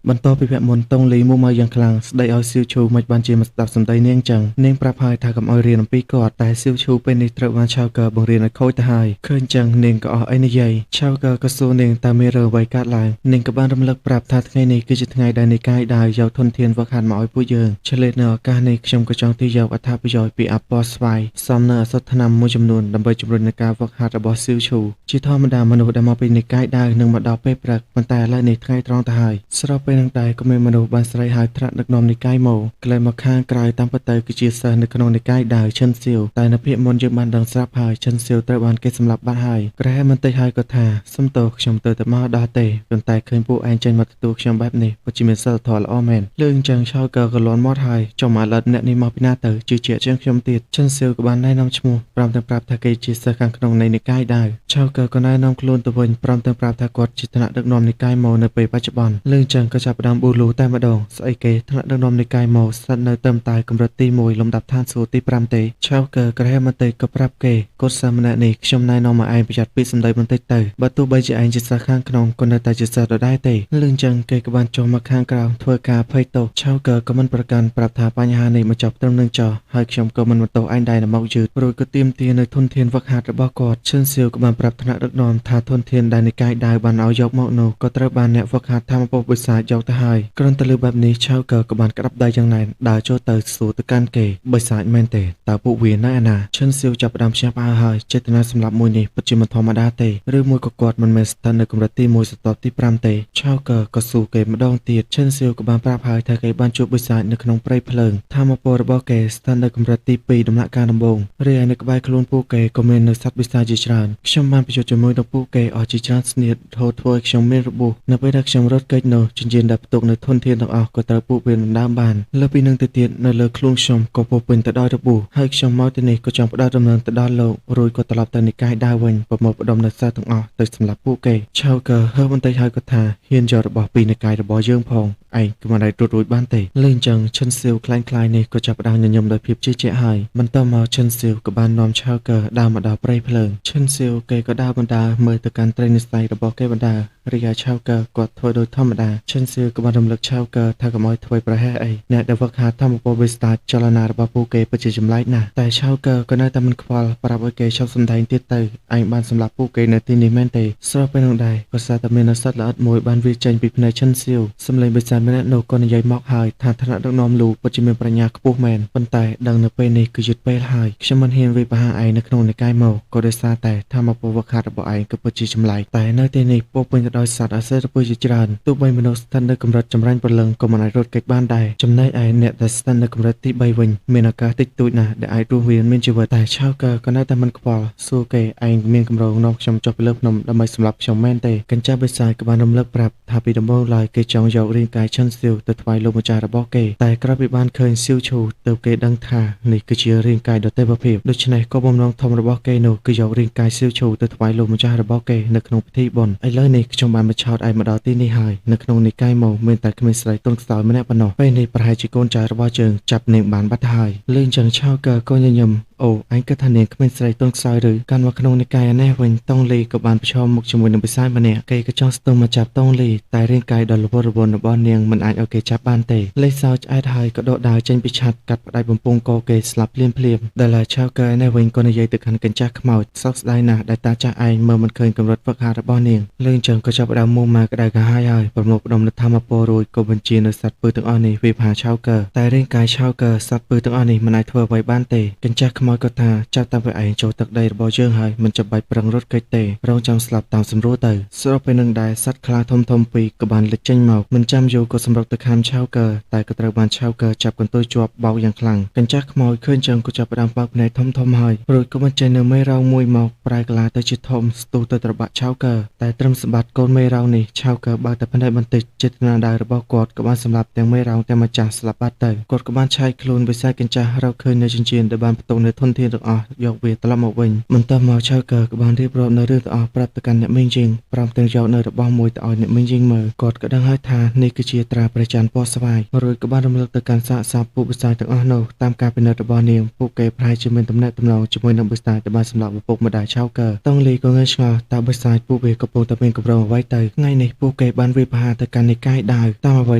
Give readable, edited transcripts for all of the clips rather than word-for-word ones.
បន្ទាប់ពីវគ្គមុនតុងលីមួម៉ៅយ៉ាងខ្លាំងស្ដីឲ្យសៀវឈូមិនបានជាមិនស្ដាប់សម្ដីនាងចឹងនាងប្រាប់ហើយថាកុំឲ្យរៀនអំពីគាត់តែសៀវឈូពេលនេះត្រូវបានឆាវកើបង្រៀនឲ្យខូចទៅហើយឃើញចឹងនាងក៏អស់អីនិយាយឆាវកើក៏សួរនាងតើមានរឿងអ្វីកើតឡើងនាងក៏បានរំលឹកប្រាប់ថាថ្ងៃនេះគឺជាថ្ងៃដែលនិកាយដាវយកធនធានវឹកហាត់មកឲ្យពួកយើងឆ្លេតនៅឱកាសនេះខ្ញុំក៏ចង់ទាញយកអត្ថប្រយោជន៍ពីអាពណ៌ស្វាយផ្សំនៅឱសថថ្នាំមួយចំនួនដើម្បីជំរុញនូវការវឹកហាត់របស់សៀវឈូជាធម្មតាមនុស្សដែលមកពីនិកាយដាវនឹងមកដល់ពេលព្រឹកប៉ុន្តែឥឡូវនេះថ្ងៃត្រង់ទៅហើយស្របពេលនឹងដែរក៏មានមនុស្សបានស្រែកហៅថ្នាក់ដឹកនាំនិកាយមកក្លែងមកខាងក្រៅតាមពិតទៅគឺជាសិស្សនៅក្នុងនិកាយដាវឈិនសៀវតែនៅភាគមុនយើងបានដឹងស្រាប់ហើយឈិនសៀវត្រូវបានគេសម្លាប់បាត់ហើយក្រែមិនតិចហើយក៏ថាសុំទោសខ្ញុំទៅតែមកដល់ទេប៉ុន្តែឃើញពួកឯងចេញមកទទួលខ្ញុំបែបនេះពិតជាមានសិលធម៌ល្អមែនលើអញ្ចឹងឆោកើក៏លន់មាត់ហើយចុះមកឥឡូវអ្នកនេះមកពីណាទៅជឿជាក់ជាងខ្ញុំទៀតឈិនសៀវក៏បានណែនាំឈ្មោះព្រមទាំងប្រាប់ថាគេជាសិស្សខាងក្នុងនៃនិកាយដាវឆោកើក៏ណែនាំខ្លួនទៅវិញព្រមទាំងប្រាប់ថាគាត់ជាថ្នាក់ដឹកនាំនិកាយមកនៅពេលបច្ចុប្បន្នលើអញ្ចឹងក៏ចាប់ផ្ដើមប៊ូលូតែម្ដងស្អីគេថ្នាក់ដឹកនាំនិកាយមកស្ថិតនៅត្រឹមតែកម្រិតទី1លំដាប់ឋានសួគ៌ទី5ទេឆាវកើក្រហមបន្តិចក៏ប្រាប់គេគាត់សាម្នាក់នេះខ្ញុំណែនាំមកឯងប្រយ័ត្នពីសម្ដីបន្តិចទៅបើទោះបីជាឯងជាសិស្សខាងក្នុងក៏នៅតែជាសិស្សដដែលទេលឺអញ្ចឹងគេក៏បានចុះមកខាងក្រោមធ្វើការភ័យទោសឆាវកើក៏មិនប្រកាន់ប្រាប់ថាបញ្ហានេះមកចប់ត្រឹមនឹងចោះហើយខ្ញុំក៏មិនបន្ទោសឯងដែរមកយឺតរួចក៏ទាមទារនៅធនធានវឹកហាត់របស់គាត់ឈិនសៀវក៏បានប្រាប់ថ្នាក់ដឹកនាំថាធនធានដែលនិកាយដាវបានឲ្យយកមកនោះក៏ត្រូវបានអ្នកវឹកហាត់ធម្មពលបិសាចយកទៅហើយគ្រាន់តែលើបែបនេះឆាវកើក៏បានក្តាប់ដៃយ៉ាងណែនដើរចូលទៅសួរទៅកាន់គេបិសាចមែនទេតើពួកវានៅឯណាឈិនសៀវចាប់ផ្ដើមភ្ញាក់ផ្អើលហើយចេតនាសម្រាប់មួយនេះពិតជាមិនធម្មតាទេឬមួយក៏គាត់មិនមែនស្ថិតនៅកម្រិតទី1ស្រទាប់ទី5ទេឆាវកើក៏សួរគេម្ដងទៀតឈិនសៀវក៏បានប្រាប់ហើយថាគេបានជួបបិសាចនៅក្នុងព្រៃភ្លើងធម្មពលរបស់គេស្ថិតនៅកម្រិតទី2ដំណាក់កាលដំបូងរីឯនៅក្បែរខ្លួនពួកគេក៏មាននៅសត្វបិសាចជាច្រើនខ្ញុំបានប្រយុទ្ធជាមួយនឹងពួកគេអស់ជាច្រើនស្នៀតរហូតធ្វើឲ្យខ្ញុំមានរបួសនៅពេលដែលខ្ញុំរត់គេចនោះចិញ្ចៀនដែលផ្ទុកនៅធនធានទាំងអស់ក៏ត្រូវពួកវាដណ្ដើមបានលើពីនឹងទៅទៀតនៅលើខ្លួនខ្ញុំក៏ពោពេញទៅដោយរបួសហើយខ្ញុំមកទីនេះក៏ចង់ផ្ដល់ដំណឹងទៅដល់លោករួចក៏ត្រឡប់ទៅនិកាយដាវវិញប្រមូលផ្ដុំនៅសិស្សទាំងអស់ទៅសម្លាប់ពួកគេឆាវកើហើបន្តិចហើយក៏ថាហ៊ានយករបស់ពីនិកាយរបស់យើងផងឯងក៏មិនអាចរត់រួចបានទេលេងចឹងឈិនសៀវក្លែងក្លាយនេះក៏ចាប់ផ្ដើមញញឹមដោយភាពជឿជាក់ហើយបន្តមកឈិនសៀវក៏បាននាំឆាវកើដើរមកដល់ព្រៃភ្លើងឈិនសៀវគេក៏ដើរបណ្ដើរមើលទៅកាន់ត្រីនិស្ស័យរបស់គេបណ្ដើររីឯឆាវកើគាត់ធ្វើដោយធម្មតាឈិនសៀវក៏បានរំលឹកឆាវកើថាកុំឲ្យធ្វើប្រហែសអីអ្នកដែលវឹកហាត់ធម្មពលវិស្តាចលនារបស់ពួកគេពិតជាចម្លែកណាស់តែឆាវកើក៏នៅតែមិនខ្វល់ប្រាប់ឲ្យគេឈប់សម្ដែងទៀតទៅឯងបានសម្លាប់ពួកគេនៅទីនេះមែនទេស្របពេលនោះដែរក៏សារតែមានសត្វល្អិតមួយបានវាចេញពីភ្នែកឈិនសៀវសម្លេងបិសាចម្នាក់នោះក៏និយាយមកហើយថាថ្នាក់ដឹកនាំលូពិតជាមានប្រាជ្ញាខ្ពស់មែនប៉ុន្តែដឹងនៅពេលនេះគឺយឺតពេលហើយខ្ញុំមិនហ៊ានវាយប្រហារឯងនៅក្នុងនិកាយមកក៏ដោយសារតែធម្មពលវឹកហាត់របស់ឯងក៏ពិតជាចម្លែកតែនៅទីនេះពោពេញទៅដោយសត្វអាសិរពើជាច្រើនទោះបីមនុស្សស្ថិតនៅកម្រិតចម្រាញ់ព្រលឹងក៏មិនអាចរត់គេចបានដែរចំណែកឯអ្នកដែលស្ថិតនៅកម្រិតទី3វិញមានឱកាសតិចតួចណាស់ដែលអាចរស់រានមានជីវិតតែឆាវកើក៏នៅតែមិនខ្វល់សួរគេឯងមានកម្រងនាំខ្ញុំចុះពីលើភ្នំដើម្បីសម្លាប់ខ្ញុំមែនទេកញ្ចាស់បិសាចក៏បានរំលឹកប្រាប់ថាពីដំបូងឡើយគេចង់យករាងកាយឈិនសៀវទៅថ្វាយលោកម្ចាស់របស់គេតែក្រោយពីបានឃើញសៀវឈូទើបគេដឹងថានេះគឺជារាងកាយដ៏ទេវភាពដូច្នេះគោលបំណងធំរបស់គេនោះគឺយករាងកាយសៀវឈូទៅថ្វាយលោកម្ចាស់របស់គេនៅក្នុងពិធីបុណ្យឥឡូវនេះខ្ញុំបានបញ្ឆោតឯងមកដល់ទីនេះហើយនៅក្នុងនិកាយមកមានតែក្មេងស្រីទន់ខ្សោយម្នាក់ប៉ុណ្ណោះពេលនេះប្រហែលជាកូនចៅរបស់យើងចាប់នាងបានបាត់ហើយលឺអញ្ចឹងឆាវកើក៏ញញឹមអូឯងគិតថានាងក្មេងស្រីទន់ខ្សោយឬកាន់មកក្នុងនិកាយឯនេះវិញតុងលីក៏បានប្រឈមមុខជាមួយនឹងបិសាចម្នាក់គេក៏ចង់ស្ទង់មកចាប់តុងលីតែរាងកាយដ៏រវល់រវល់របស់នាងមិនអាចឲ្យគេចាប់បានទេលេសសោចឆ្អែតហើយក៏ដកដាវចេញពីឆាត់កាត់ផ្ដាច់បំពង់កគេស្លាប់ភ្លាមភ្លាមដែលឡើយឆាវកើឯនេះវិញក៏និយាយទៅកាន់កញ្ចាស់ខ្មោចសោកស្ដាយណាស់ដែលតាចាស់ឯងមើលមិនឃើញកម្រិតវឹកហាត់របស់នាងលឺអញ្ចឹងក៏ចាប់ផ្ដើមមួម៉ៅក្តៅក្រហាយហើយប្រមូលផ្ដុំនៅធម្មពលរួចក៏បញ្ជានៅសត្វពើទាំងអស់នេះវាផាឆាវកើតែរាងកាយឆាវកើសត្វពើទាំងអស់នេះមិនអាចធ្វើអ្វីបានទេកញ្ចាស់ខ្មោចក៏ថាចាប់តាមពេលឯងចូលទឹកដីរបស់យើងហើយមិនចាំបាច់ប្រឹងរត់គេចទេរងចាំស្លាប់តាមសម្រួលទៅស្របពេលនឹងដែរសត្វខ្លាធំធំពីរក៏បានលិចចេញមកមិនចាំយូរក៏សម្រុកទៅខាំឆាវកើតែក៏ត្រូវបានឆាវកើចាប់កន្ទុយជាប់បោកយ៉ាងខ្លាំងកញ្ចាស់ខ្មោចឃើញចឹងក៏ចាប់ផ្ដើមបើកភ្នែកធំធំហើយរួចក៏បញ្ចេញនៅមេរោងមួយមកប្រែក្លាទៅជាធំស្ទុះទៅត្របាក់ឆាវកើតែត្រឹមសម្បត្តិកូនមេរោងនេះឆាវកើបើកតែភ្នែកបន្តិចចេតនាដៅរបស់គាត់ក៏បានសម្លាប់ទាំងមេរោងទាំងម្ចាស់ស្លាប់បាត់ទៅគាត់ក៏បានឆាយខ្លួនវិស័យកញ្ចាស់រកឃើញនៅចិញ្ចៀនដែលបានផ្ទុកនៅ ធនធានទាំងអស់យកវាត្រឡប់មកវិញបន្ទាប់មកឆៅកើក៏បានរៀបរាប់នៅរឿងទាំងអស់ប្រាប់ទៅកាន់អ្នកមីងជីងព្រមទាំងយកនៅរបស់មួយទៅឲ្យអ្នកមីងជីងមើលគាត់ក៏ដឹងហើយថានេះគឺជាត្រាព្រះច័ន្ទពណ៌ស្វាយរួចក៏បានរំលឹកទៅកាន់សាកសពពួកបិសាចទាំងអស់នោះតាមការពិនិត្យរបស់នាងពួកគេប្រហែលជាមានទំនាក់ទំនងជាមួយនឹងបិសាចដែលបានសម្លាប់ឪពុកម្ដាយឆៅកើតុងលីក៏ងឿងឆ្ងល់តើបិសាចពួកវាកំពុងតែមានគម្រោងអ្វីទៅថ្ងៃនេះពួកគេបានវាយប្រហារទៅកាន់និកាយដាវតាមអ្វី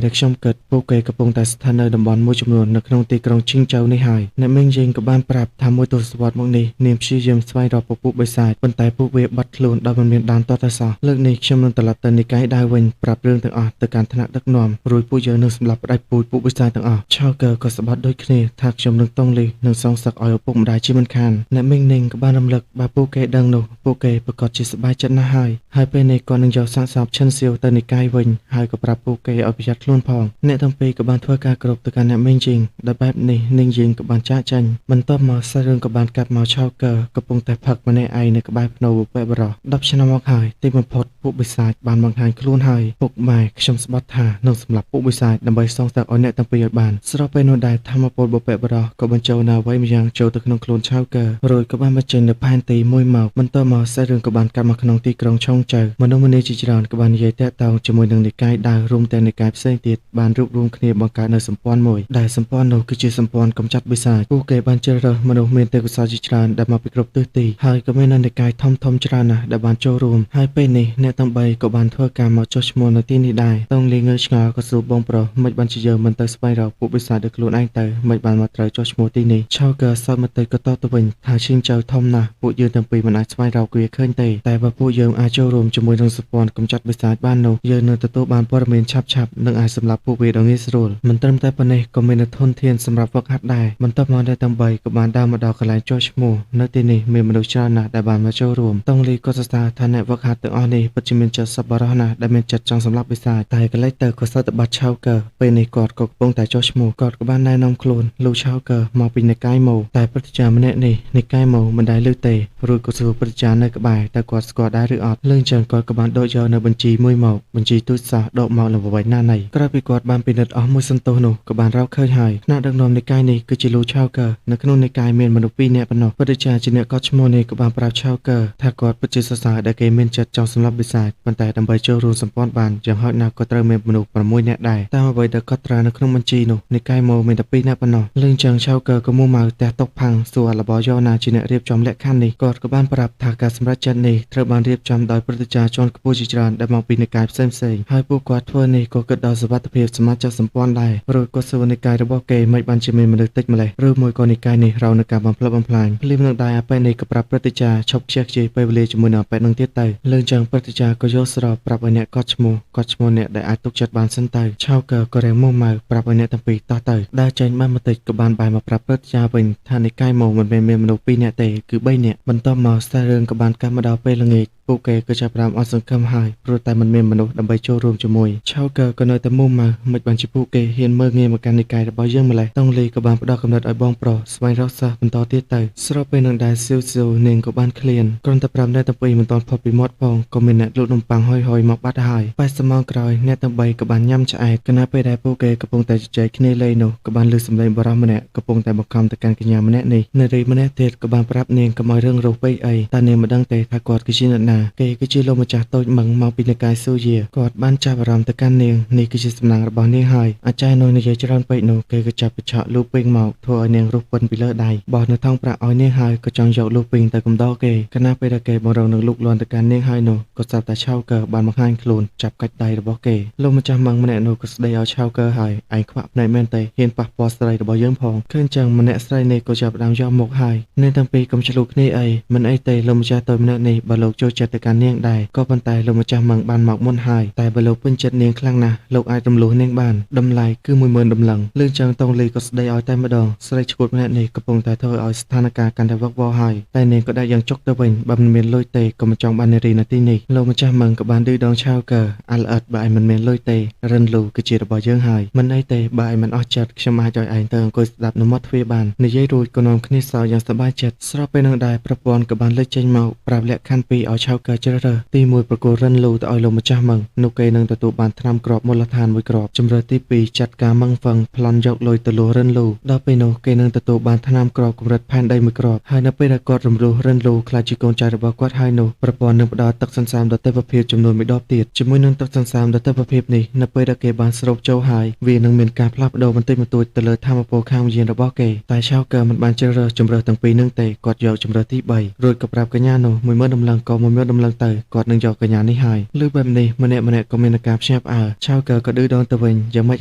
ដែលខ្ញុំគិតពួកគេកំពុងតែស្ថិតនៅតំបន់មួយចំនួននៅក្នុងទីក្រុងឈិងចៅនេះហើយអ្នកមីងយីងក៏បានប្រាប់ថាមួយទសវត្សរ៍មកនេះនាងព្យាយាមស្វែងរកពពួកបិសាចប៉ុន្តែពួកវាបាត់ខ្លួនដោយមិនមានដានទាត់តែសោះលើកនេះខ្ញុំនឹងត្រឡប់ទៅនិកាយដាវវិញប្រាប់រឿងទាំងអស់ទៅកាន់ថ្នាក់ដឹកនាំរួចពួកយើងនឹងសម្លាប់ផ្ដាច់ពូជពួកបិសាចទាំងអស់ឆៅកើក៏ស្បត់ដូចគ្នាថាខ្ញុំនឹងតុងលីនឹងសងសឹកឲ្យឪពុកម្ដាយជាមិនខានអ្នកមីងនីងក៏បានរំលឹកបើពួកគេដឹងនោះពួកគេប្រកាសជាសប្បាយចិត្តណាស់ហើយហើយពេលនេះគាត់នឹងយកសាកសពឈិនសៀវទៅនិកាយវិញហើយក៏ប្រាប់ពួកគេឲ្យប្រយ័ត្នខ្លួនផងអ្នកទាំងពីរក៏បានធ្វើការគ្រប់ទៅកាន់អ្នកមីងជីងដោយបែបនេះនាងយីងក៏បានចាកចេញបន្ទាប់មកសាច់រឿងក៏បានកាត់មកឆៅកើកំពុងតែផឹកម្នាក់ឯងនៅក្បែរភ្នូវពែបរោះ10ឆ្នាំមកហើយទីបំផុតពួកបិសាចបានបង្ហាញខ្លួនហើយពុកម៉ែខ្ញុំស្បត់ថានឹងសម្លាប់ពួកបិសាចដើម្បីសងសឹកឲ្យអ្នកទាំងពីរឲ្យបានស្របពេលនោះដែរធម្មពលបុព្វបុរសក៏បញ្ចូលនៅអ្វីម្យ៉ាងចូលទៅក្នុងខ្លួនឆៅកើរួចក៏បានបញ្ចេញនៅផែនទីមួយមកបន្ទាប់មកសាច់រឿងក៏បានកាត់មកក្នុងទីក្រុងឆុងចៅមនុស្សម្នាជាច្រើនក៏បាននិយាយតាក់ទងជាមួយនឹងនិកាយដាវរួមទាំងនិកាយផ្សេងទៀតបានរួបរួមគ្នាបង្កើតនៅសម្ព័ន្ធមួយដែលសម្ព័ន្ធនោះគឺជាសម្ព័ន្ធកម្ចាត់បិសាចពួកគេបានជ្រើសរើសមនុស្សមានទេពកោសល្យជាច្រើនដែលមកពីគ្រប់ទិសទីហើយក៏មាននិកាយធំធំច្រើនណាស់ដែលបានចូលរួមហើយពេលនេះអ្នកទាំងបីក៏បានធ្វើការមកចុះឈ្មោះនៅទីនេះដែរតុងលីងើឆ្ងល់ក៏សួរបងប្រុសមិនបានជាយើងមិនទៅស្វែងរកពួកបិសាចដោយខ្លួនឯងទៅមិនបានមកត្រូវចុះឈ្មោះទីនេះឆៅកើសើមកទៅក៏តបទៅវិញថាឈិងចៅធំណាស់ពួកយើងទាំងពីរមិនអាចស្វែងរកវាឃើញទេតែបើពួកយើងអាចចូលរួមជាមួយនឹងសម្ព័ន្ធកម្ចាត់បិសាចបាននោះយើងនឹងទទួលបានព័ត៌មានឆាប់ៗនិងអាចសម្លាប់ពួកវាដោយងាយស្រួលមិនត្រឹមតែប៉ុណ្ណេះក៏មានធនធានសម្រាប់ហ្វឹកហាត់ដែរបន្ទាប់មកអ្នកទាំងបីក៏បានដើរមកដល់កន្លែងចុះឈ្មោះនៅទីនេះមានមនុស្សច្រើនណាស់ដែលបានមកចូលរួមតុងលីក៏សរសើរថាអ្នកហ្វឹកហាត់ទាំងអស់នេះពិតជាមានចិត្តសប្បុរសណាស់ដែលមានចិត្តចង់សម្លាប់បិសាចតែកន្លែងទៅក៏សើទៅបាត់ឆៅកើពេលនេះគាត់ក៏កំពុងតែចុះឈ្មោះគាត់ក៏បានណែនាំខ្លួនលោកឆៅកើមកពីនិកាយម៉ូតែព្រឹទ្ធាចារ្យម្នាក់នេះនិកាយម៉ូមិនដែលឮទេរួចក៏សួរព្រឹទ្ធាចារ្យនៅក្បែរតើគាត់ស្គាល់ដែរឬអត់លឿងចឹងគាត់ក៏បានដកយកនៅបញ្ជីមួយមកបញ្ជីទូចសោះដកមកលវៃណាណីក្រោយពីគាត់បានពិនិត្យអស់មួយសន្ទុះនោះក៏បានរកឃើញហើយថ្នាក់ដឹកនាំនិកាយនេះគឺជាលោកឆៅកើនៅក្នុងនិកាយមានមនុស្ស2នាក់ប៉ុណ្ណោះព្រឹទ្ធាចារ្យជាអ្នកកត់ឈ្មោះនេះក៏បានប្រាប់ឆៅកើថាគាត់ពិតជាសរសើរដែលគេមានចិត្តចង់សម្លាប់បិសាចប៉ុន្តែដើម្បីចូលរួមសម្ព័ន្ធបានយ៉ាងហោចណាស់ក៏ត្រូវមានមនុស្ស6នាក់ដែរតាមអ្វីដែលកត់ត្រានៅក្នុងបញ្ជីនោះនិកាយម៉ូមានតែ2នាក់ប៉ុណ្ណោះលឿងចឹងឆៅកើក៏មួម៉ៅផ្ទះតុកផាំងសួរលបយោណាជាអ្នករៀបចំលក្ខខណ្ឌនេះគាត់ក៏បានប្រាប់ថាការសម្រេចចិត្តនេះត្រូវបានរៀបចំដោយព្រឹទ្ធាចារ្យជាន់ខ្ពស់ជាច្រើនដែលមកពីនិកាយផ្សេងៗហើយពួកគាត់ធ្វើនេះក៏គិតដល់សុវត្ថិភាពសមាជិកសម្ព័ន្ធដែររួចក៏សួរនិកាយរបស់គេមិនបានជាមានមនុស្សតិចម្លេះឬមួយក៏និកាយនេះរងនឹងការបំផ្លិចបំផ្លាញភ្លាមនឹងដែរអាប៉ែនេះក៏ប្រាប់ព្រឹទ្ធាចារ្យឈប់ខ្ជះខ្ជាយពេលវេលាជាមួយនឹងអាប៉ែនឹងទៀតទៅលឿងចឹងព្រឹទ្ធាចារ្យក៏យល់ស្របប្រាប់ឲ្យអ្នកកត់ឈ្មោះកត់ឈ្មោះអ្នកដែលអាចទុកចិត្តបានសិនទៅឆៅកើក៏រាំងមួម៉ៅប្រាប់ឲ្យអ្នកទាំងពីរតោះទៅដើរចេញបានបន្តិចក៏បានបែរមកប្រាប់ព្រឹទ្ធាចារ្យវិញថានិកាយមកមិនមែនមានមនុស្ស2នាក់ទេគឺ3នាក់បន្ទាប់មកសាររឿងក៏បានកាត់មកដល់ពេលល្ងាចពួកគេក៏ចាប់ផ្ដើមអត់សង្ឃឹមហើយព្រោះតែមិនមានមនុស្សដើម្បីចូលរួមជាមួយឆៅកើក៏នៅតែមួម៉ៅមិនបានជាពួកគេហ៊ានមើលងាយមកកាន់និកាយរបស់យើងម្លេះតុងលីក៏បានផ្ដល់កំណត់ឲ្យបងប្រុសស្វែងរកសិស្សបន្តទៀតទៅស្របពេលនឹងដែរសៀវសៀវនាងក៏បានឃ្លានគ្រាន់តែប្រាប់អ្នកទាំងពីរមិនទាន់ផុតពីមាត់ផងក៏មានអ្នកលក់នំប៉័ងហុយៗមកបាត់ហើយ80ម៉ោងក្រោយអ្នកទាំងបីក៏បានញ៉ាំឆ្អែតខណៈពេលដែលពួកគេកំពុងតែជជែកគ្នាលេងនោះក៏បានឮសំឡេងបុរសម្នាក់កំពុងតែបង្ខំទៅកាន់កញ្ញាម្នាក់នេះនារីម្នាក់ទៀតក៏បានប្រាប់នាងកុំឲ្យរឿងរស់ពេកអីតែនាងមិនដឹងទេថាគាត់គឺជាអ្នកណាគេគឺជាលោកម្ចាស់តូចមឹងមកពីនិកាយស៊ូយាគាត់បានចាប់អារម្មណ៍ទៅកាន់នាងនេះគឺជាសំណាងរបស់នាងហើយអាចារ្យនោះនិយាយច្រើនពេកនោះគេក៏ចាប់បញ្ឆក់លូពេងមកធ្វើឲ្យនាងរស់ពិនពីលើដៃបោះនៅថងប្រាក់ឲ្យនាងហើយក៏ចង់យកលូពេងទៅកំដរគេខណៈពេលដែលគេបង្រងនឹងលូកលាន់ទៅកាន់នាងហើយនោះក៏ស្រាប់តែឆៅកើបានបង្ហាញខ្លួនចាប់កាច់ដៃរបស់គេលោកម្ចាស់មឹងម្នាក់នោះក៏ស្ដីឲ្យឆៅកើហើយឯងខ្វាក់ភ្នែកមែនទេហ៊ានប៉ះពាល់ស្រីរបស់យើងផងឃើញចឹងម្នាក់ស្រីនេះក៏ចាប់ផ្ដើមយកមកហើយនាងទាំងពីរកុំឆ្លុះគ្នាអីមិនអីទេលោកម្ចាស់តូចម្នាក់នេះបើលោកចូលចិត្តទៅកាន់នាងដែរក៏ប៉ុន្តែលោកម្ចាស់មឹងបានមកមុនហើយតែបើលោកពេញចិត្តនាងខ្លាំងណាស់លោកអាចរំលោះនាងបានតម្លៃគឺ10000តម្លឹងលឿងចឹងតុងលីក៏ស្ដីឲ្យតែម្ដងស្រីឈួតម្នាក់នេះកំពុងតែធ្វើឲ្យស្ថានភាពកាន់តែវឹកវរហើយតែនាងក៏ដាក់យ៉ាងចុកទៅវិញបើមិនមានលុយទេក៏មិនចង់បាននារីនៅទីនេះលោកម្ចាស់មឹងក៏បានឌឺដងឆៅកើអាល្អិតបើឯងមិនមានលុយទេរិនលូគឺជារបស់យើងហើយមិនអីទេបើឯងមិនអស់ចិត្តខ្ញុំអាចឲ្យឯងទៅអង្គុយស្ដាប់នៅមាត់ទ្វារបាននិយាយរួចក៏នាំគ្នាសើចយ៉ាងសប្បាយចិត្តស្របពេលនឹងដែរប្រពន្ធក៏បានលេចចេញមកប្រាប់លក្ខខណ្ឌពីរឲ្យឆៅ ឆៅកើជ្រើសរើសទី1ប្រគល់រិនលូទៅឲ្យលោកម្ចាស់មឹងនោះគេនឹងទទួលបានថ្នាំគ្រាប់មូលដ្ឋានមួយគ្រាប់ជម្រើសទី2ចាត់ការមឹងហ្វឹងប្លន់យកលុយទៅលួសរិនលូដល់ពេលនោះគេនឹងទទួលបានថ្នាំគ្រាប់កម្រិតផែនដីមួយគ្រាប់ហើយនៅពេលដែលគាត់រំលោះរិនលូក្លាយជាកូនចៅរបស់គាត់ហើយនោះប្រព័ន្ធនឹងផ្ដល់ទឹកសន្សើមដ៏ទេវភាពចំនួនមួយដបទៀតជាមួយនឹងទឹកសន្សើមដ៏ទេវភាពនេះនៅពេលដែលគេបានស្រូបចូលហើយវានឹងមានការផ្លាស់ប្ដូរបន្តិចបន្តួចទៅលើធម៌ពលខាងវិញ្ញាណរបស់គេតែឆៅកើមិនបានជ្រើសរើសជម្រើសទាំងពីរនឹងទេគាត់យកជម្រើសទី3រួចក៏ប្រាប់កញ្ញានោះ10000ដំឡឹងក៏10000ដំឡឹងទៅគាត់នឹងយកកញ្ញានេះហើយលើបែបនេះម្នាក់ម្នាក់ក៏មានការភ្ញាក់ផ្អើលឆៅកើក៏ឌឺដងទៅវិញយ៉ាងម៉េច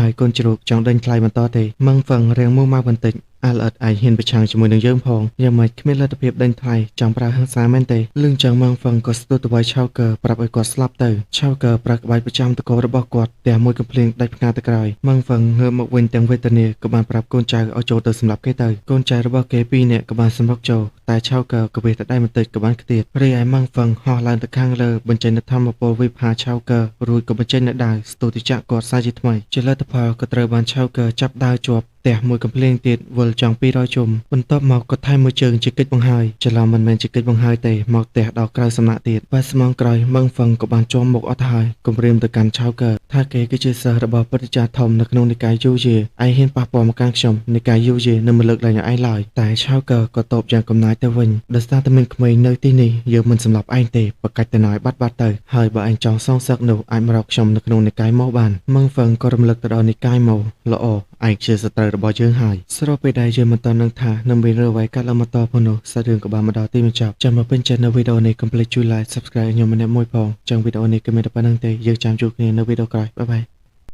ហើយកូនជ្រូកចង់ដេញថ្លៃបន្តទេមឹងហ្វឹងរៀងមួម៉ៅបន្តិចអាលអត់ឯងហ៊ានប្រឆាំងជាមួយនឹងយើងផងយ៉ាងម៉េចគ្មានលទ្ធភាពដេញថ្លៃចង់ប្រើហិង្សាមែនទេលឹងចឹងម៉ងហ្វឹងក៏ស្ទុះទៅវាយឆៅកើប្រាប់ឲ្យគាត់ស្លាប់ទៅឆៅកើប្រើក្បាច់ប្រចាំតករបស់គាត់ផ្ទះមួយកំភ្លៀងដាច់ផ្កាទៅក្រោយម៉ងហ្វឹងងើបមកវិញទាំងវេទនាក៏បានប្រាប់កូនចៅឲ្យចូលទៅសម្លាប់គេទៅកូនចៅរបស់គេពីរនាក់ក៏បានសម្រុកចូលតែឆៅកើក៏វាទៅដៃបន្តិចក៏បានខ្ទាតរីឯម៉ងហ្វឹងហោះឡើងទៅខាងលើបញ្ចេញនូវធម្មពលវិផាឆៅកើរួចក៏បញ្ចេញនូវដាវស្ទុះទៅចាក់គាត់សាជាថ្មីជាលទ្ធផលក៏ត្រូវបានឆៅកើចាប់ដាវជាប់ផ្ទះមួយកំភ្លៀងទៀតវិលចង់200ជុំបន្ទាប់មកក៏ថែមមួយជើងជាកិច្ចបង្ហើយច្រឡំមិនមែនជាកិច្ចបង្ហើយទេមកផ្ទះដល់ក្រៅសំណាក់ទៀតបែស្មងក្រោយមឹងហ្វឹងក៏បានជាប់មុខអត់ហើយគំរាមទៅកាន់ឆៅកើថាគេគឺជាសិស្សរបស់ព្រឹទ្ធាចារ្យធំនៅក្នុងនិកាយយូយេឯងហ៊ានប៉ះពាល់មកកាន់ខ្ញុំនិកាយយូយេនឹងមិនលើកលែងឲ្យឯងឡើយតែឆៅកើក៏តបយ៉ាងកំណាចទៅវិញដោយសារតែមានក្មេងនៅទីនេះយើងមិនសម្លាប់ឯងទេបកាច់ទៅណយបាត់បាត់ទៅហើយបើឯងចង់សងសឹកនោះអាចមករកខ្ញុំនៅក្នុងនិកាយមកបានមឹងហ្វឹងក៏រំលឹកទៅដល់និកាយមកល្អឯងជាសត្រូវរបស់យើងហើយស្របពេលដែលយើងមិនទាន់នឹងថានឹងមានរឿងអ្វីកើតឡើងបន្តផងនោះសាច់រឿងក៏បានមកដល់ទីបញ្ចប់ចាំមកពេញចិត្តនៅវីដេអូនេះកុំភ្លេចជួយ like Subscribe ខ្ញុំម្នាក់មួយផងចឹងវីដេអូនេះគឺមានតែប៉ុណ្្នឹងទេយើងចាំជួបគ្នានៅវីដេអូក្រោយបាយបាយ។